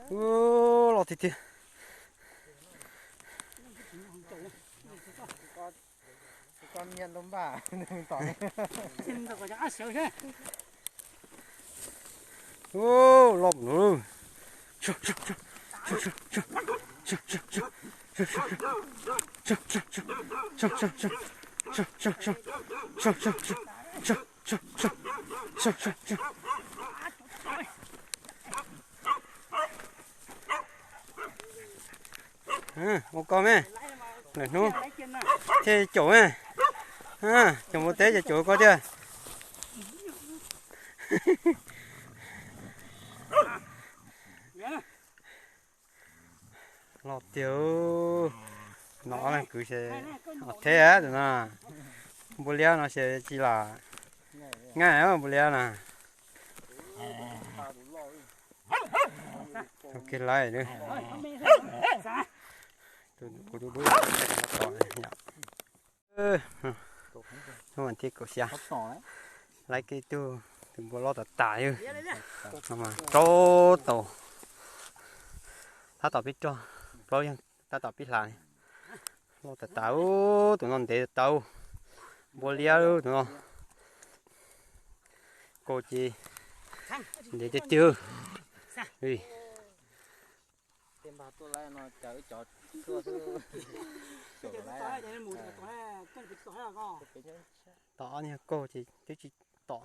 Ub, loj tiag tiag. Ub, loj npaum no. Ua koj me, lwm hnub thiaj caum me. Caum npua teb ces caum koj thiab. Loj tiag. No ob leeg kwv ces os theb tus no. Npua liab no ces tsis lam nqaij npua liab na. Tus kiag laib, kuv dub dub. Hnub vas thib kaum xya, laib kiag ib tug, tus npua loj tas tas li. No mas rau taus, tab tom pib rog, plaub yeeg tab tom pib hla li. Loj tas tas, ub, tus no ntev tas tas, npua liab tus no. Kaus ces ntev tiag tiag. Tom ob niag kaus ces twb tsis tom,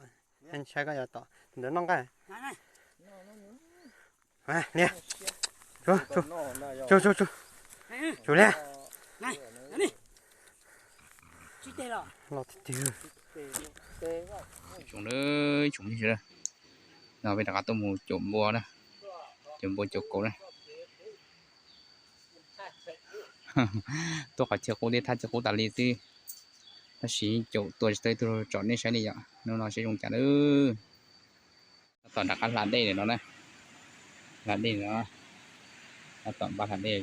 ntshai koj yuav tom ntawd noj nqaij. Liab, tsu, tsu, tsu, tsu liab. Loj tiag tiag. Tsoom, tsoom, no peb rov qab tuaj mus caum npua na, caum npua caum kaus na. Tuaj qhov chaw qub thiab thaj chaw qub tas li xwb, tab sis caum tua tsis tau ib tug tsom nej saib li yom. Hnub no seb zoo cas lawm. Tab tom rov qab hla dej lawm no na, hla dej no, tab tom npaj hla dej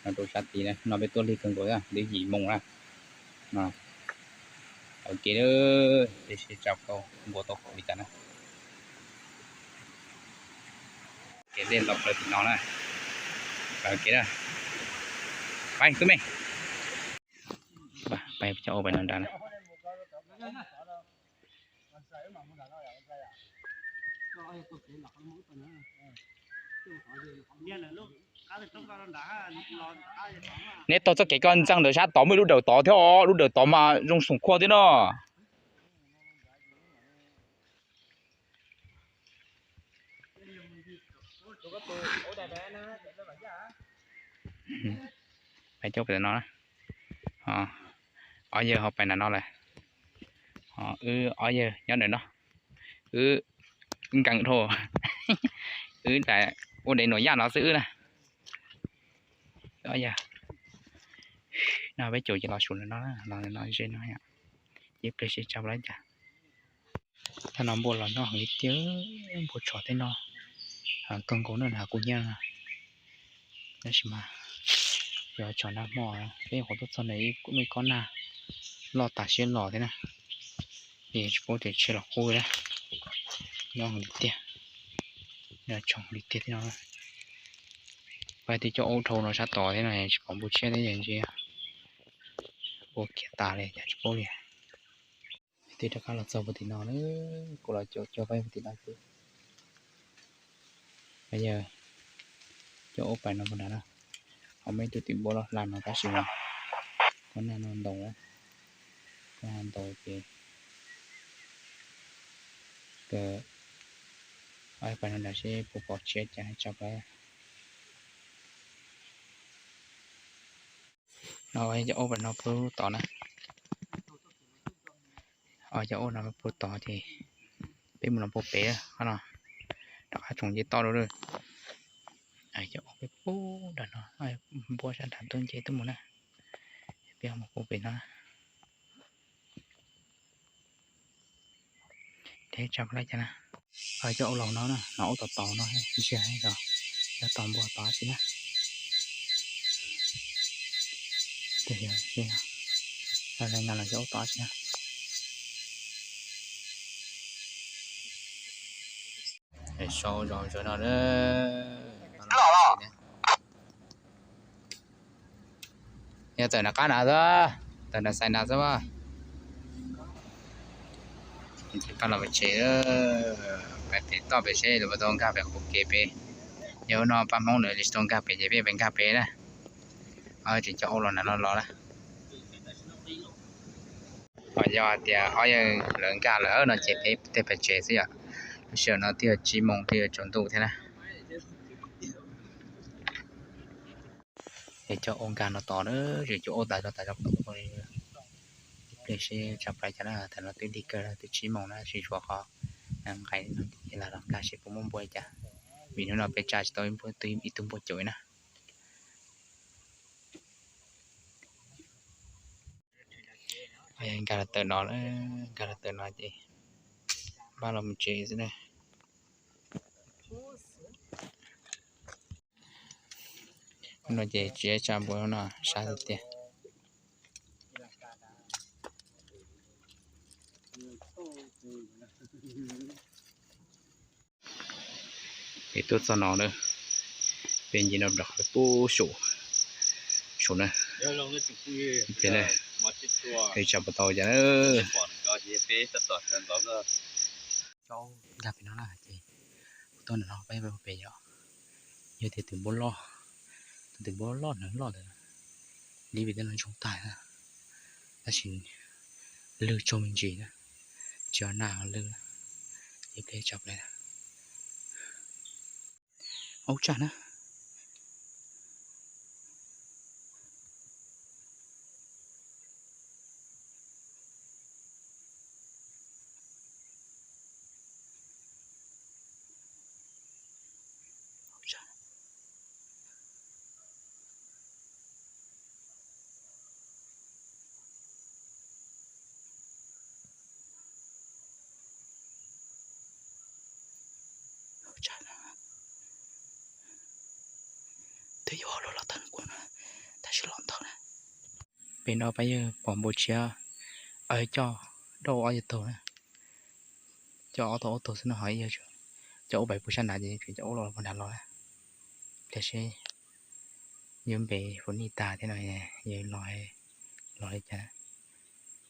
no rau sab tid na. No peb tuaj lig kawg nkaus, twb yim moos na. Ua ke, peb seb tsa npua tau kaum li cas na. Kev dej los plaws tim no na, plaws kev na. Pais tub me, pais coj ua pais no nrad na. Neb taug txoj kev koj ntxeev ntawm sab tod muaj ib lub dawm tod thiab os, lub dawm tod mas zoo xoom khuaj thiab no. Pais coj pem no, ob yawg ho pais nram no lawm. Wb ob yawg nyob ntawm no, wb nkees dhau, wb ua dev nuam yaj no xwb wb na. Ob yawg no peb caum ces los su ntawm no, los ntawm no ze no yom. Ces pliag seb tsa npua li cas. Thaj no npua los noj heev li tiag, npua tshov tej no kawg nkaus na, kuv nyiam na. Tab sis mas yog tshov nag hmo, peb nyuam qhuav tuaj txog ntawm ib kob nag loj tas siab los thiab na, es tsis paub tias tshe los qub li. Nyob heev li tiag, nyob tshov heev li tiag thiab no. Pab twb coj aub dhau no sab tod thiab no, tsis pom npua tshiab thiab, ntshe npua khiav tas li cas tsis paub li. Twb rov qab los txog puag tim no na, kuv los caum cog peb puag tim no xwb. Yog coj aub pais no puag nrad na, ho muaj ib tug tim npua loj hla no tab sis mas kob nag no ntaus, kob nag ntaus ces aub pais no nrad seb puas pom tshiab cas tso plab. No cov aub pem no puag tod na, cov aub no puag tod ces peb mus los puag pem qhov no, rov qab tsoom nce toj dua. Cov aub peb puag nram no, npua sab nrad tuaj nce tuaj mus na, peb mus puag pem no. Deb tsa plab cas na. Cov aub laus no na, no aub tom tod no, ntsiag los yog tom npua tod tsis na. Tus yog no los yog aub tod tsis na. Sau zog zog no na. Yog tawm nram qab na xwb, tawm nram xais na xwb mas. Koj los pem tsev, pem toj pem seb lawv puas tau nkag pem qhov kev pem. Yog no pab Hmoob lawv tsis tau nkag pem ces peb pem nkag pem na. Tseem coj aub los nram no los na. Ho yog hais tias ob yawg lawv nkag lawm no ces peb tej pem tsev xwb yom. Lub sij hawm no twb yog tsib moos twb yuav tsaus ntuj thiab na. Es coj aub nkag no tos na, tseem coj aub tas zog tas zog kom ua ib pliag seb tsam plai cas na. Tam no twb lig kawg, twb tsib moos na, sib tshuav qhov nqaim no ces lam los nkag seb puas muaj npua li cas, vim hnub no peb tsa tsis tau ib tug npua caum na. Nkag los tawm no, nkag los tawm no ces npaj los mus tsev xwb na. No ces tsis tsa npua no sab tiag tiag. Es tuaj txog no na, peb nce no rau qhov pub saum, saum na, peb na, peb tsam puas tau cas na. Nkag pem no na ces kuv tuaj ntawm no peb pem yog, yog tias tus npua loj, tus npua loj hnov loj ntawd li vim tej no ntsoog tag na, tab sis lwg tsaug me ntsis na, tsis yog nag lwg na, ib pliag tsam plai na. Aub tsaj na. Twb yuav luag los tawm kuv na, tab sis los ntau na. Pem no pab yawg pom npua tshiab, coj dauj ob yawg taug na, coj ob tug aub taug xwb no ho ib yawg coj aub pais puag sab nrad ces coj aub los puag nrad los na. Pliag seb yuav npe hu nij tag thiab no yawg los, los li cas,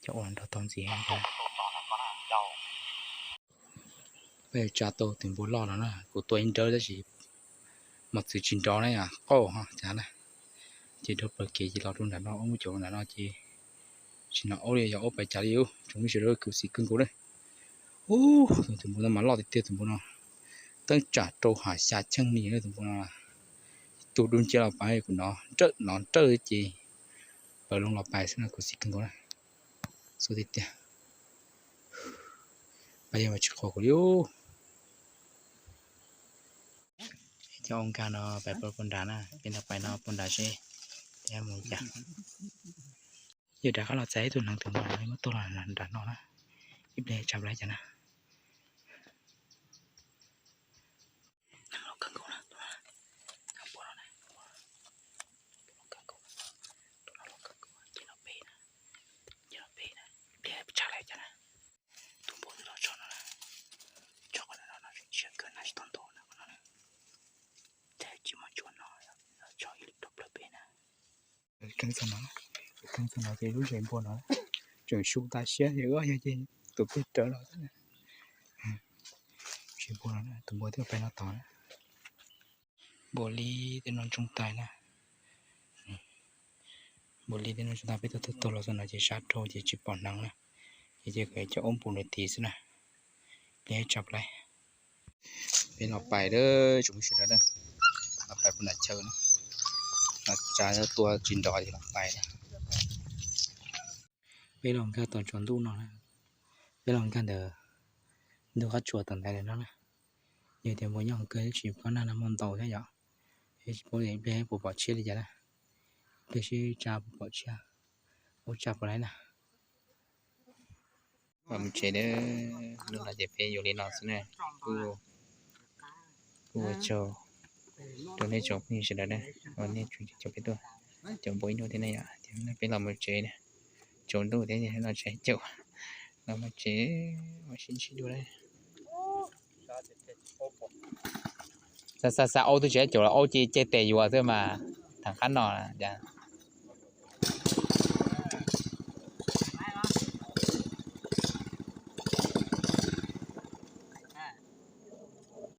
coj aub los nrog taug ntxiv. Peb tsa tau tus npua loj no na, kuv tua ib nrawb tab sis mos txwv tsis nrov na, qaug ho cas na. Ces dhau plaws kev ces los rau nram no, aub muab caum nram no ces tsis hnov aub li, yog aub pais cas li. Tsoom phooj ywg sawv daws, khuv xim kawg nkaus na. Ub, tus npua no mas loj tiag tiag tus npua no, teeb tsam rau ham xya cheej li na tus npua no. Tus dub nciab los pais kuv hnov nrawj, hnov nrawj ces pawg loo los pais xwb no, khuv xim kawg nkaus na. Xub tiag tiag. Pab yawg mas tsis qhuas kuv li. Cov ua nkag no pais puag nrad na, peb nrog pais no puag nrad seb peb mus cas. Yog rov qab los txais ib tug hneev twg no muab tuaj los nram no na, ib pliag tsam lawv cas na. Hneev loj kawg nkaus na, hneev pua no na, hneev loj kawg nkaus, tus no loj kawg nkaus, ces los pem na, ces los pem na, ib pliag tsam lawv cas na. Tus npua twb los tso no na, tso qhov no no, tsis kawg na, tsis tau ntaus na qhov no na. Ces tsis muaj tsuas no, tso ib lwm rau plawv pem na. Keeb txog no, keeb txog no ces lub zes npua no tseem su tas siab, yog yog ces tus peb rawv los xwb. Zes npua no, tus npua thiaj peb no tod na. Npua li tej no ntsoog tais na. Npua li tej no ntsoog tais, peb tuaj tuaj tuaj los xwb no ces sab rau ces tsis pom hneev na. Ces cia kom cov aub npua lawv tiv xwb na. Peb tsam plaub. Peb los pais lawm tsoom phooj ywg sawv daws na. Los pais puag nram chaw na. Los tsa tua tsis nrov ces los pais na. Peb los nkag tom tsaus ntuj no na. Peb los nkag ntawm ntug qab tsuas tom ntaiv no na. Yog tias npua nyob kawg tsis paub nag no muaj ntau thiab yom. Tsis paub ib pliag puas pom tshiab li cas na. Ib pliag seb tsa puas pom tshiab, ua tsa puas laib na. Mus tsev, lub no ces peb yuav li no xwb na. Kuj ua tsaug rau nej tsoom phooj ywg sawv daws na, uas nej tseem caum peb tuaj, caum npua ib hnub thiab ne yom. Peb los mus tsev na, tsaus ntuj thiab no tseem caum, los mus tsev, ua si ntsib dua na. Xa xa xa aub twb tsis caum los aub cia caij tes yuav xwb mas, tham qab no cas.